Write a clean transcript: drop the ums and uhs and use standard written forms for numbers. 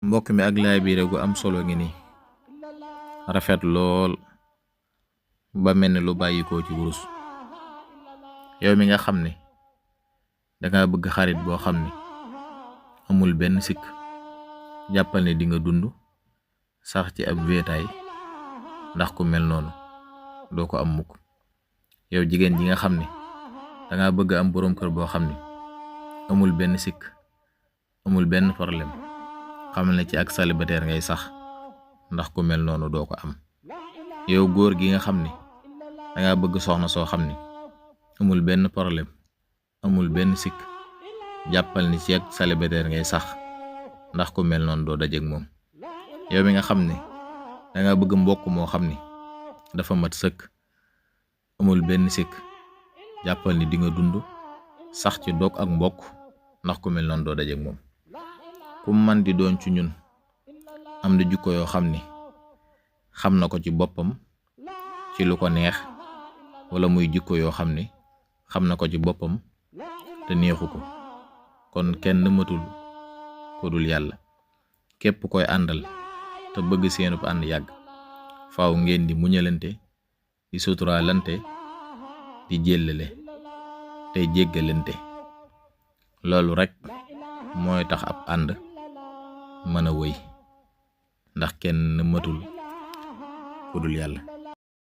mbokk mi ak laabiire gu am solo ngi nii rafet lool ba mel ni lu bàyyikoo ci wurus. yow mi nga xam ne danga bëgg xarit boo xam ne amul benn sikk, jàppal ne di nga dund sax ci ab wéetaay, ndax ku mel noonu doo ko am mukk. yow jigéen ji nga xam ne danga bëgg am boroom kër boo xam ne amul benn sikk, amul benn problème, xamal ne ci ak célibataire ngay sax, ndax ku mel noonu doo ko am. yow góor gi nga xam ne danga bëgg soxna soo xam ne amul benn problème, amul benn sikk, jàppal ni ci ak célibataire ngay sax, ndax ku mel noonu doo dajeek moom. yow mi nga xam ne danga bëgg mbokk moo xam ne dafa mat sëkk, amul benn sikk, jàppal ni di nga dund sax ci doog ak mbokk, ndax ku mel noonu doo dajeek moom. ku man di doon ci ñun am na jukko yoo xam ne xam na ko ci boppam ci lu ko neex, wala muy jikko yoo xam ne xam na ko ci boppam te neexu ko. kon kenn matul ko dul yàlla. képp koy àndal te bëgg seenub ànd yàgg, faaw ngeen di muñalante, di suturaalante, di jéllale tey jéggalante. loolu rek mooy tax ab ànd mën a wëy, ndax kenn matul ku dul yàlla.